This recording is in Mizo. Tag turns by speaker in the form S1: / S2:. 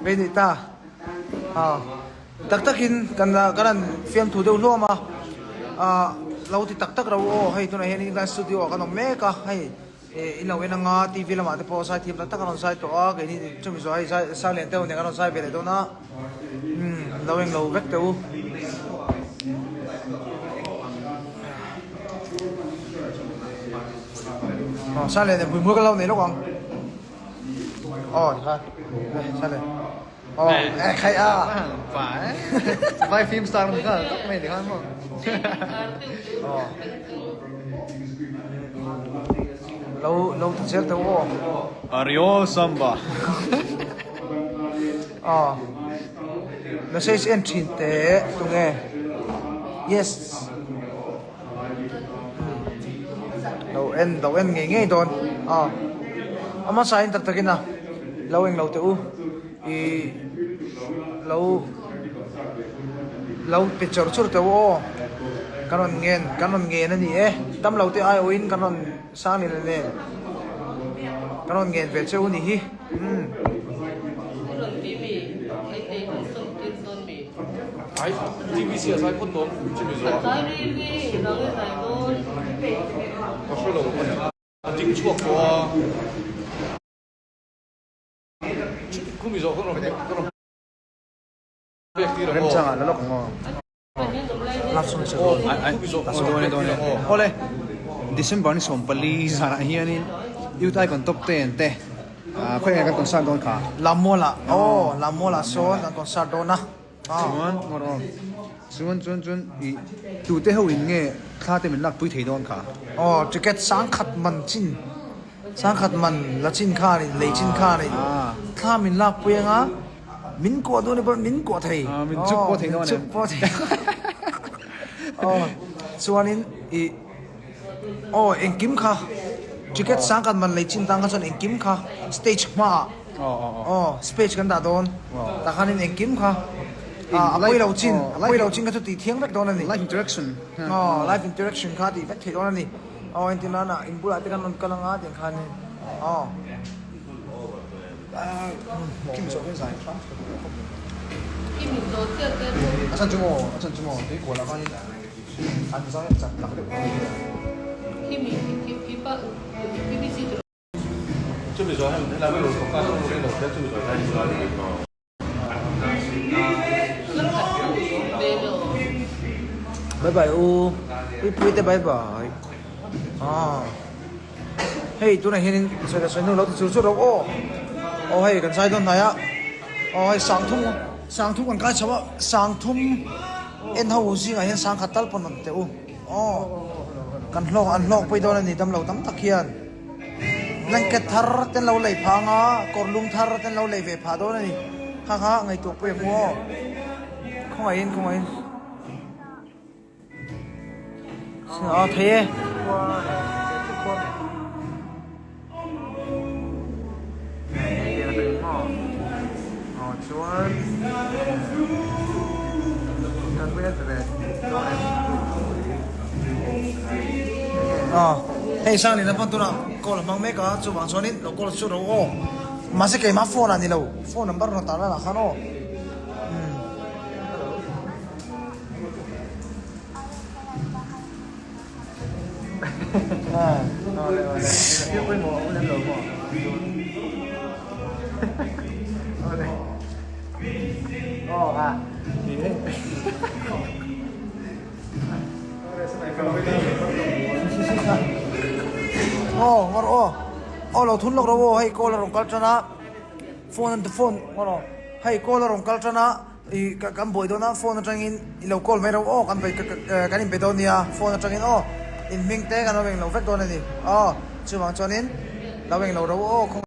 S1: Vei nih ta. Aw. Tak takin kan kan han fiamthu deuh hluam a. Ah lo ti tak tak ro aw hei tunah hian England studio ah kan awm mek a hei ih in lo en anga TV lamah te pawh zai thiam tak tak an rawn zai tawh a keini chumi zawh hei zai sang lian deuh nen kan rawn zai ve leh dawn a umm lo englo vek teh u. Aw sang lian nen hmuihmul kan lo nei lawk ang. Aw tikhan sang lian. Aw eh khai a.
S2: Vai film star ni kha tak mai tikhan maw.
S1: Aw. Lo lo ti zel teh u aw.
S2: Ario samba.
S1: Aw. Message en thin teh tunge. Yes. Lo en lo en ngei ngei dawn a a hmasa in tak takin a lo eng lo teh u ih lo lo pe chur chur teh u aw kan rawn ngen kan rawn ngen a ni e tam lo te ai awhin kan rawn sang leh nen kan rawn ngen ve che u ni hi umm.
S3: Ai TBC a zai phawt dawn chumi zawh ah. Ka hre lo a ding chhuak tawh a. Khumi zawh khan rawn ka rawn pek tir ang aw.
S2: Remchangah la lawk ang aw.
S1: Love song sa dawn.
S3: Khumi zawh khan rawn pek tir ang aw.
S2: Awle December ni 14 zanah hianin Youth Icon Top 10 te khawi nge kan concert dawn kha?
S1: Lammualah aw Lammualah sawn kan concert dawn a.
S2: Chuan ngawt aw. Chuan chuan chuan i tute ho in nge thla te min lak pui thei dawn kha?
S1: Aw ticket sangkhat man chin sangkhat man la chin khan in lei chin khan in thla min lak pui anga min kuah dawn pawh min kuah thei.
S2: Min chuk pawh thei dawn em?
S1: Min chuk pawh thei. Aw chuanin i aw engkim kha ticket sangkhat man lei chin tan kha chuan engkim kha stage hmaah Aw, space kan dah dawn. Tah khanin engkim kha a pawi lo chin, a pawi lo chin kha chu tih thiang vek dawn a ni.
S2: Live interaction.
S1: Aw, live interaction kha tih vek theih dawn a ni. Aw, entir nana in bulah te kan rawn kal anga tiang khanin. Aw.
S2: Kim zawh hian zai hram chu ka duh khawp mai. A chan chu maw, a chan chu maw, tui kual ah khanin an zai a chat tak deuh kha a ni a.
S3: Chumi zawh hian helai lo focus a rei lo hle chumi zawh hian
S1: Bye bye u pui pui te bye bye ah hei tunah hianin sawi la sawi hnu lo ti chur chur rawh aw aw hei kan zai dawn hnai a aw hei sangthum sangthum kan kai chho a sangthum en ho zingah hian sangkhat tal pawn rawn teh u aw kan hlawk an hlawk pui dawn a ni damlo tam tak hian. Blanket thar te an lo lei phah anga kawr lum thar te an lo lei ve phah dawn a ni. Kha kha ngaihtuah pawh i hmu aw. Khawngaihin khawngaihin. Aw thei e.
S2: Chuan
S1: Aw hei Sanglina pawn tunah call a hmang mek a chuvang chuanin lo call chu ro aw mahse keimah phone ah ni lo phone number rawn tar lanah khan aw umm. Aw ngawr aw aw lo thun lawk rawh aw hei call a rawn kal tan a phone phone ngawr aw hei call a rawn kal tan a Ih ka kan buai dawn a phone atangin i lo call mai ro aw kan kan inbe dawn nia phone atangin aw in hming te kan lo englo vek dawn a ni aw chuvang chuanin lo englo ro aw khaw.